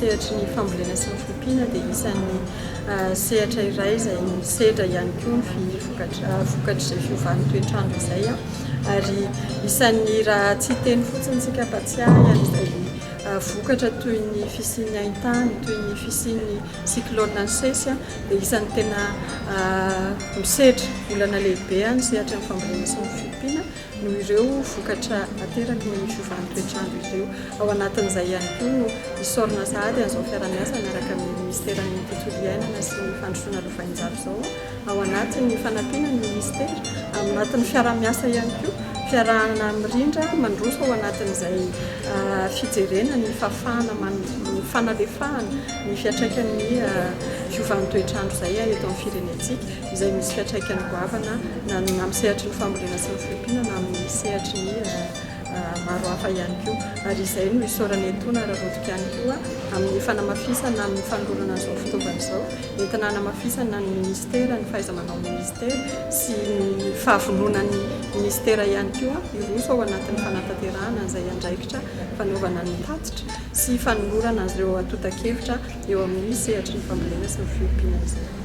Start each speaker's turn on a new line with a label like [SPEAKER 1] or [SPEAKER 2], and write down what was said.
[SPEAKER 1] sehatry ny fambolena sy ny fiompiana dia isan'ny sehatra iray izay misedra ihany koa ny vokatra vokatr'izay fiovan'ny toetr'andro izay ary isan'ny raha tsy hiteny fotsiny isika hampatsiahy an'izay vokatra toy ny fisian'ny haintany, toy ny fisian'ny cyclone nisesy dia isan'ny tena misedra olana lehibe ny sehatry ny fambolena sy ny fiompiana noho ireo vokatra ateraky ny fiovan'ny toetr'andro ireo. Ao anatin'izay ihany koa no isaorana sahady an'izao fiaraha-miasa miaraka amin'ny Minisiteran'ny Tontolo iainana sy ny Fandrosoana Lovainjafy izao ao anatin'ny fanampiana ny Minisitera, ao anatin'ny fiaraha-miasa ihany koa, fiarahana mirindra mandroso ao anatin'izay fijerena ny fahafahana ny fanalefahana ny fiantraikan'ny fiovan'ny toetr'andro izay eto amin'ny firenentsika. izay misy fiantraikany goavana na amin'ny sehatry ny fambolena sy ny fiompiana na amin'ny sehatry ny maro hafa ihany koa. Ary izay no isaorana etoana Rarotoka ihany koa amin'ny fanamafisana amin'ny fanolorana an'izao fitaovana izao, entina hanamafisana ny minisitera, ny fahaiza-manao minisitera sy ny fahavononan'ny minisitera ihany koa hiroso ao anatin'ny fanatanterahana an'izay andraikitra fanaovana ny tatitra sy fanolorana an'ireo antontan-kevitra eo amin'ny sehatry ny fambolena sy ny fiompiana izay.